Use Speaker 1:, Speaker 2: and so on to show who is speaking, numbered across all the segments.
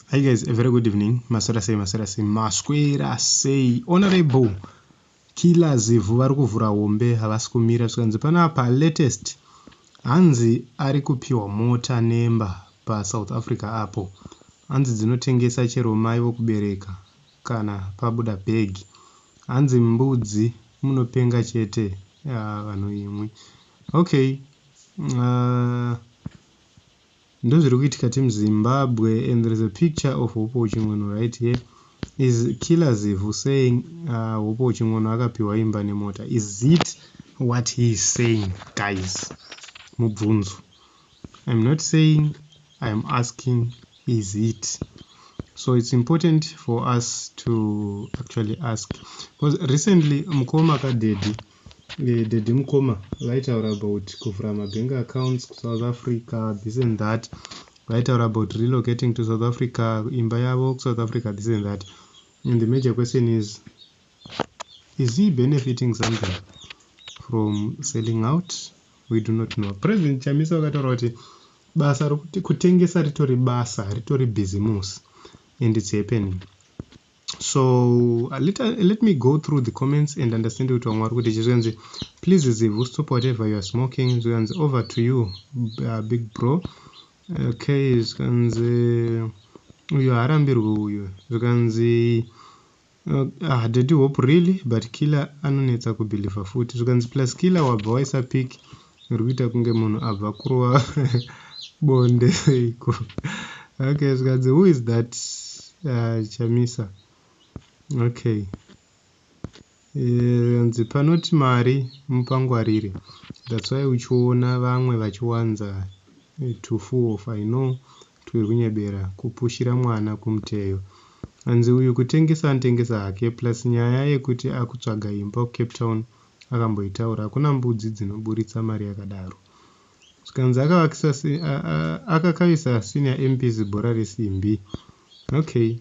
Speaker 1: Hi guys, a very good evening. Maswera sei, maswera sei, maswera sei. Honorable Killer Zivhu vari kuvhura hombe, havasi kumira. Zvikanzi panapa latest hanzi ari kupiwa mota nemba paSouth Africa apo. Hanzi dzinotengesa chero mai vokubereka kana pabuda bhegi. Hanzi mbudzi munopenga chete vanhu imwi. Okay. Ndozviri kuitika team Zimbabwe, and there is a picture of Hopewell Chin'ono right here. Is Killer Zivhu saying Hopewell Chin'ono akapiwa imba nemota? Is it what he is saying, guys? Mubvunzo. I'm not saying, I'm asking, is it? So it's important for us to actually ask, because recently mukoma kadaddy, daddy mukoma vaitaura about kuvhura mabank accounts kuSouth Africa, this and that. Vaitaura about relocating to South Africa, imba yavo kuSouth Africa, this and that. And the major question is he benefiting something from selling out? We do not know. President Chamisa vakataura kuti basa rokuti kutengesa ritori basa, ritori bhizimusi, and it's happening. So let me go through the comments and understand kuti vamwe vari kuti chizvenzi. Please Zivhu, stop whatever you are smoking. Zvikanzi over to you, big bro. Okay, zvikanzi uyu haarambirwe uyu. Zvikanzi daddy Hope, really? But Killer anonetsa kubhilivha futi. Zvikanzi plus Killer wabva waisa pic uri kuita kunge munhu abva kurova bonde seiko. Okay, zvikanzi who is that Chamisa? Okay, zvikanzi panoti mari mupangwarire, that's why uchiona vamwe vachiwanza to full of. I know turi kunyebera kupushira mwana kumuteyo. Hanzi uyu kutengesa anotengesa hake, plus nyaya yekuti akutsvaga imba kuCape Town akamboitaura. Hakuna mbudzi dzinoburitsa mari yakadaro. Zvikanzi akakavisa senior MPs bhora resimbi. Okay,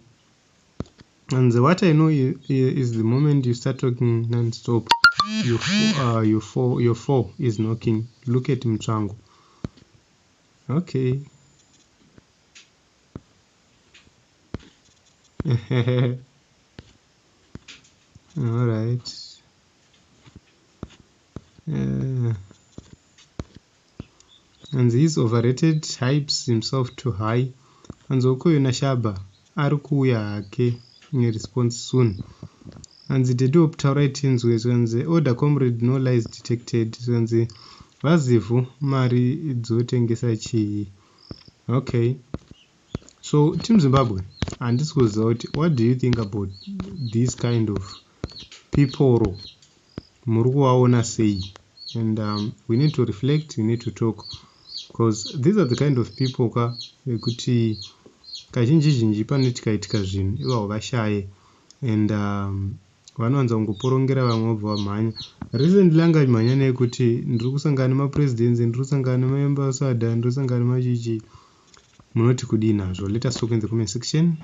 Speaker 1: and what I know is the moment you start talking non-stop, your fall is knocking. Look at Mutsvangwa. Okay, all right. And he's overrated, hypes himself too high. Hanzi okoyo nashaba ari kuuya hake neresponse soon. Hanzi daddy Hope, taurai tinzwe. Zvikanzi order comrade, no lies detected. Zvikanzi vaZivhu mari dzotengesa chii? Okay, so team Zimbabwe, handisi kuziva kuti what do you think about this kind of people? Muri kuvaona sei? And we need to reflect, we need to talk, because these are the kind of people ka vekuti kazhinji zhinji panoitikaitika zvinhu ivavo vashaye and vanowanza kungoporongera vamwe vobva vamhanya. Recently anga mhanya neyekuti ndiri kusangana nemapresidents, ndiri kusangana nemaambassador, ndiri kusangana nemachichi. Munoti kudii nazvo? Let us talk in the comment section.